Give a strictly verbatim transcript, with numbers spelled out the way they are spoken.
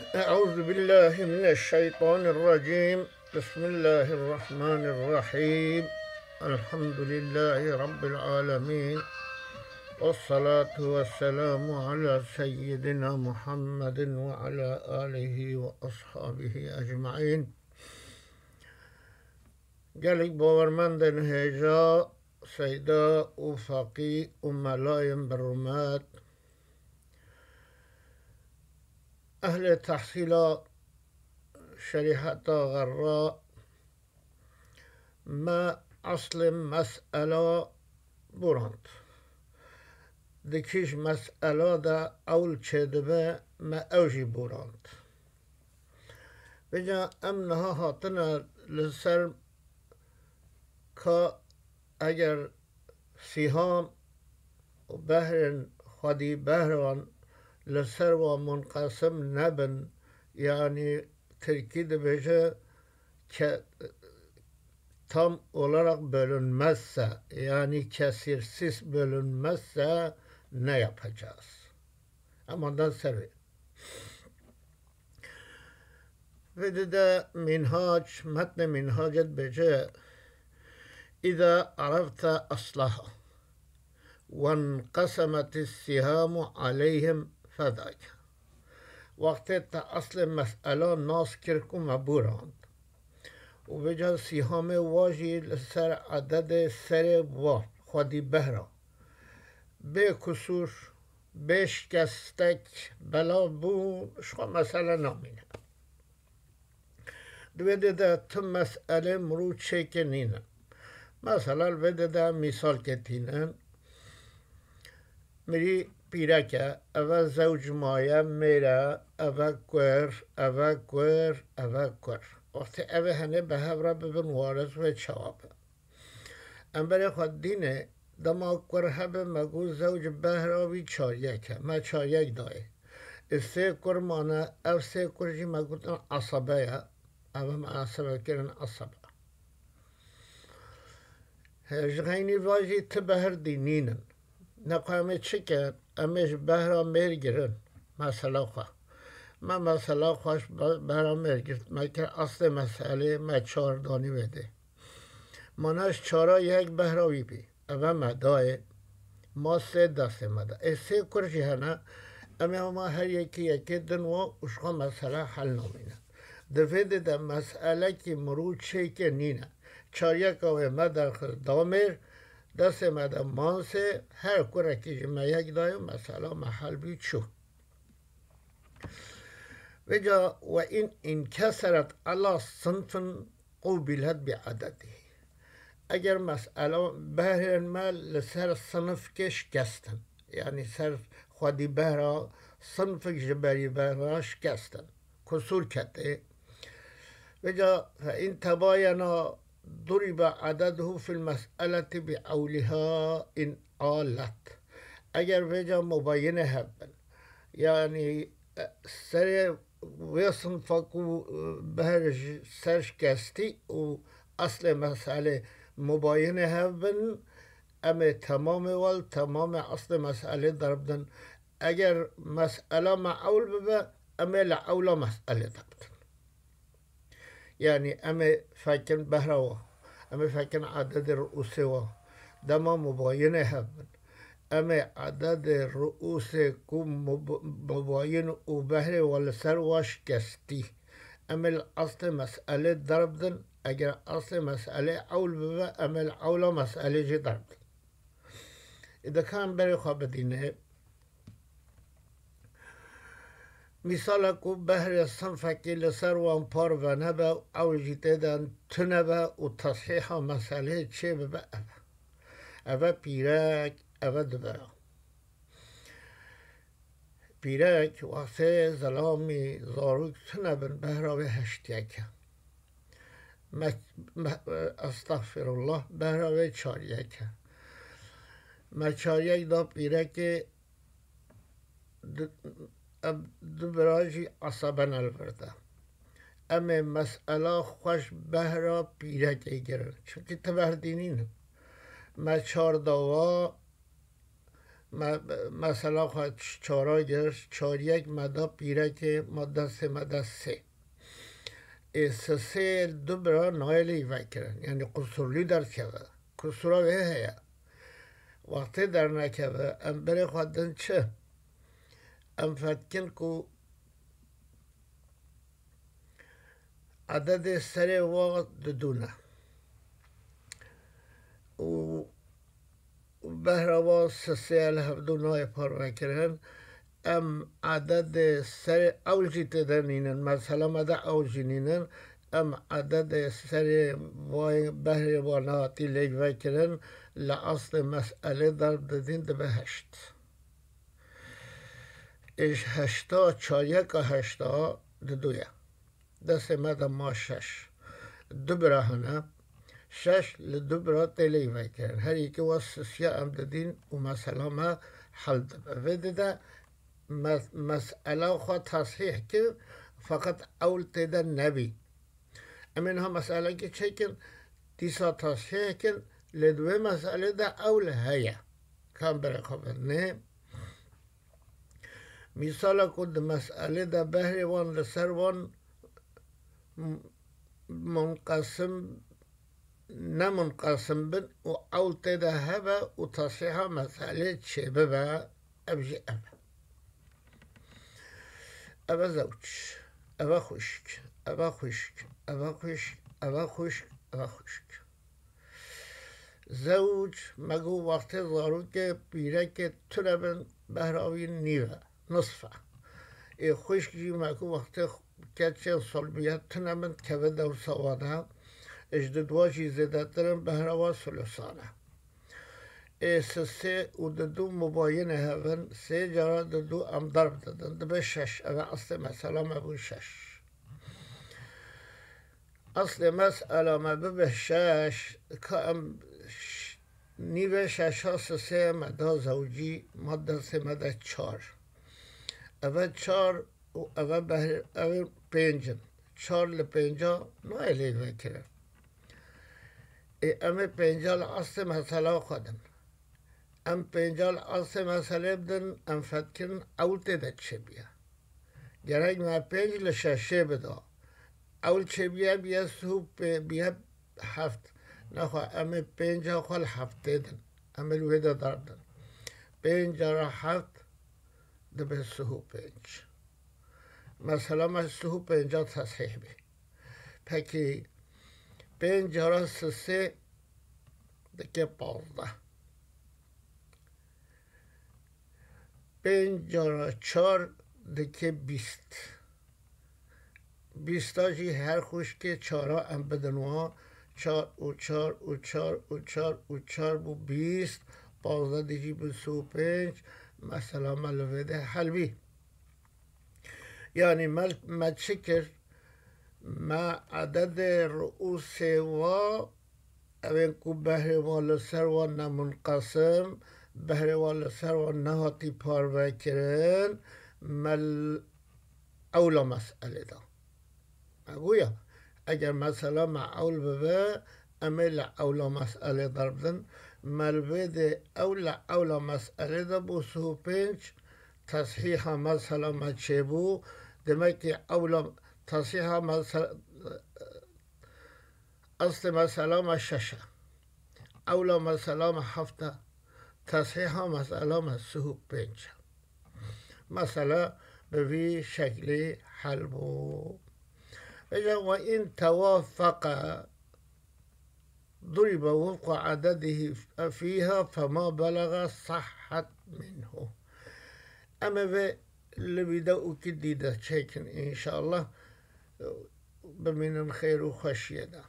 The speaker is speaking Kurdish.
أعوذ بالله من الشيطان الرجيم. بسم الله الرحمن الرحيم. الحمد لله رب العالمين. والصلاة والسلام على سيدنا محمد وعلى آله وأصحابه أجمعين. Gelek bawermendên hêja, seyda û feqî û melayên bi rûmet, ehlê tehsîla şerîheta xerra, me eslê mesela borand. Di kîj mesela de ewl çêdibe, me ew jî borand. Vêca em niha hatine li ser ka eger sîham û behrên xwedî behran li ser wan munqesim nebin, yanî tirkî dibêje ke-, tam olarak bölünmezse, yani kesirsiz bölünmezse ne yapacağız? Em ondan ser vê. Vê de, de Minhac, metnê Minhacê dibêje, "İza arafte aslaha, wenqesemetis sihamu aleyhim fedake." Wextê te eslê mesela nas kir ku me borand. Û vêca sîhamê wa jî li ser ededê serê wa, xwedî behra. Bê kusûr, bê şikestek, belav bû, ji xwe mesele namîne. Di vê dê de tu meselê mirû çêkê nîne. Mesela li vê dê de mîsalkê tînin. Mirî pîrek e, eve zewc maye, mêr e, eve kur, eve kur, eve kur. Wextê eve henê bi hev re bibin waris wê çawa be? Em berê xwe dînê, dema kur hebe me got zewc behra wî çar yek e. Me çar yek dayê. Ê sê kur mane, ev sê kur jî me gotin esabe ye. Ev em esabe kirin esabe. He, ji xeynî va jî ti behr dî nînin. Neqe em ê çi kin? Em ê ji behra mêr girin. Mesela xwe. Me mesela xwe ji be-, behra mêr girt. Me kir eslê meselê me çar danî vê dê. Mana ji çara yek behra wî bî. Eve me dayê. Ma sê destê me de. Ê sê kur jî hene. Em ê hema her yekî yekê din wa û ji xwe mesele hel namîne. Di vê dê de meselekî mirû çêkê nîne. Çaryeka wê me derxist da mêr, destê me de mansê, her kurekî ji me yek dayê û mesela me hel bî çû. Vêca we in inkeseret ala sinfin qûbilet bi ededî. Eger mesela behrên me li ser sinifkê şikestin, yanî ser xwedî behra sinfik ji berî behra şikestin, kusûr ketê. Vêca fe in tebayena duribe ededuhu fil mes'eleti bi ewliha in alet. Eger vêca mubayine hebin, yanî, e, serê wê sinfa ku, e, behr ji ser şikestî û eslê meselê mubayine hebin, em ê temamê wel, temamê eslê meselê derbdin. Eger mesela me ewl bibe, em ê li ewla meselê derbdin. Yanî em ê fekin behra wa, em ê fekin ededê ruûsê wa. Dema mubayinê hev bin, em ê ededê ruûsê ku mub-, mubayin û behrê wa li ser wa şikestî. Em ê li eslê meselê derbdin, eger eslê meselê ewl bibe, em ê li ewla meselê jî derbdin. Ê de ka em berê xwe bidîne. Mîsala ku behrê sinfekî li ser wan par venebe û ew jî tê de tune be û teshîha meseleyê çê bibe ev e. Ev e pîrek, ev e dubera. Pîrek wextê zelamî zarok tune bin behra wê heştiyek e. Me, me, estexfirullah, behra wê çaryek e. Me çaryek da pîrekê, di-, em du bira jî esaben li vir de. Em ê mesela xwe ji behra pîrekê girin. Çimkî ti behr dînî ne. Me çar dawa me-, mesela xwe ç-, çara girt, çar yek me da pîrekê, me destê me de sê. Ê sisê du bira nayê lê vekirin. Yanî qusurlî derkeve. Qusura wê heye. Wextê dernekeve, em berê xwe din çi? Em fetkin ku ededê serê wa didû ne. Û, û behra wa sisê li hevdû nayê parvekirin. Em ededê serê ew jî tê de nînin. Mesela me de ew jî nînin. Em ededê serê vay behrê wa nehatî lêk vekirin, li eslê meselê derb didîn dibe heşt. Ê ji heşta, çaryeka heşta didû ye. Destê me de ma şeş. Du bira hene. Şeş li du bira tê lêk vekirin. Her yekê wa sisiya em didîn û mesela me hel dibe. Vê dide me-, mesela xwe tashîh kir, feqet ewl tê de nebî. Em ê niha meselekê çêkin, dîsa tashîh kin, lê di wê meselê de ewl heye. Ka em berê xwe bidinê. Mîsala ku di meselê de behrê wan li ser wan m-, munqesim, ne munqesim bin û ewl tê de hebe û tasîha meselê çêbibe, ev jî ev e. Ev e zewc, ev e xwişk, ev e xwişk, ev e xwişk, ev e xwişk, ev e xwişk. Zewc, me got wextê zarokê pîrekê tune bin, behra wî nîv e, nisf e. Ê xwişk jî me got wextê keçên solbiye tune bin, dikeve dewsa wan e. Ê ji didwa jî zêdetir in, behra wan sulusan e. Ê sisê û didû mubayinê hev in, sê cara didû em derb didin, dibe şeş. Ev e eslê mesela me bû şeş. Eslê mesela me bibe şeş, ka em ş-, nîvê şeşa sisê me da zewcî, ma destê me de çar. Ev e çar û ev e behr-, ev e pênc in. Çar li pênca nayê lêk vekirin. Ê, em ê pênca li eslê mesela xwe din. Em pênca li eslê meselê bidin, em fetkirin ewl tê de çêbûye. Gerek me pênc li şeşê bida. Ewl çêbûye, bûye sih û pê-, bûye heft. Nexwe em ê pênca xwe li heftê din. Em ê li wê de derdin. Pênc cara heft dibe sih û pênc. Mesela me sih û pênca tesîh bî. Pekî pênc cara sisê dike pazdeh. Pênc cara çar dike bîst. Bîsta jî her xwişkê çara em bidin wan, çar û çar û çar û çar û çar bû bîst, pazdeh dijî bû sih û pênc, mesela me li vê de hel bî. Yanî me, me çi kir? Me ededê ruûsê wa, evên ku behrê wan li ser wan ne munqesim, behrê wan li ser wan nehatî parvekirin, me l-, ewla meselê da. Me goya, eger mesela me ewl bibe, em ê li ewla meselê derbidin. Me li vê de ew li ewla meselê de bû sih û pênc, tesîha mesela me çêbû. Demekî ewla tesîha mese-, eslê mesela me şeş e. Ewla mesela me heft e. Tesîha mesela me sih û pênc e. Mesela bi vî şeklî hel bû. Vêca وإن توافق ضرب وفق عدده فيها فما بلغ صحت منه. Em ê vê li vîdeokî dî de çêkin înşallah. Bimînin xêr û xweşiyê de.